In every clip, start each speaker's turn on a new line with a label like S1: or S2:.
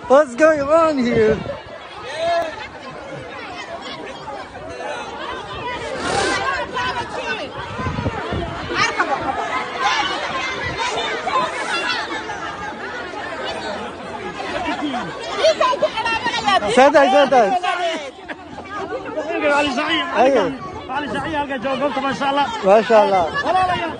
S1: What's going on here? Saadaay, saadaay.
S2: Cali Saciid.
S1: Ayo.
S2: Cali Saciid halka jooga goobta, maasha Allah.
S1: Maasha Allah.
S2: Walaalayaal.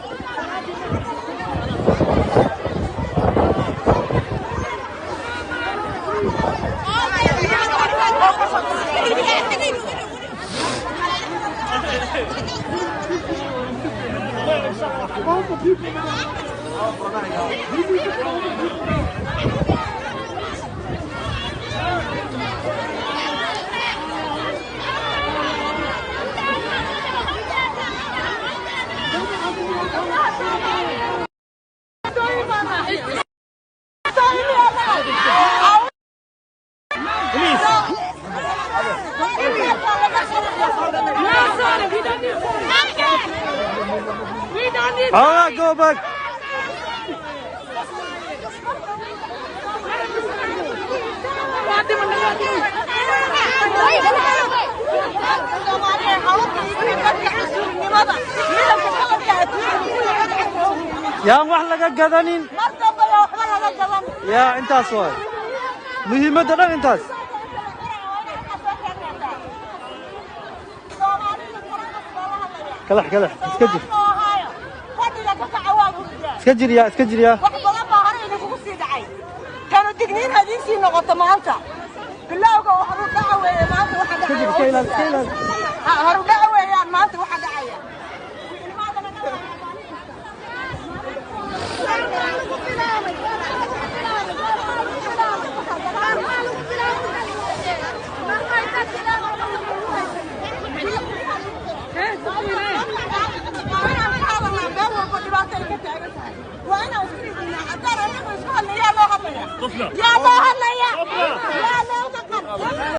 S3: We don't need We don't need
S1: All right, go back. Yaan wax laga gadanin.
S4: Mar dambe yaa waxba laga gadan.
S1: Yaa intaas waay muhiimadda dhan intaas. Kalax, kalax, iska jir.
S4: Fadhiga ka kaca, waa hurdaa.
S1: Iska jir yaa, iska jir yaa.
S4: Wax badan baa hore idinkugu sii dhacay. Kanu digniin hadiin sii noqoto. Maanta bilowga horudhaca weeye maanta waxa
S1: Iska jir, iska ilaali, iska ilaali.
S4: dhacaya. Horudhaca weeyaan maanta waxa dhacaya. Waa inaan isku dhignaa haddaan anagu isku hadla. Yaa loo hadlaya? Yaa loo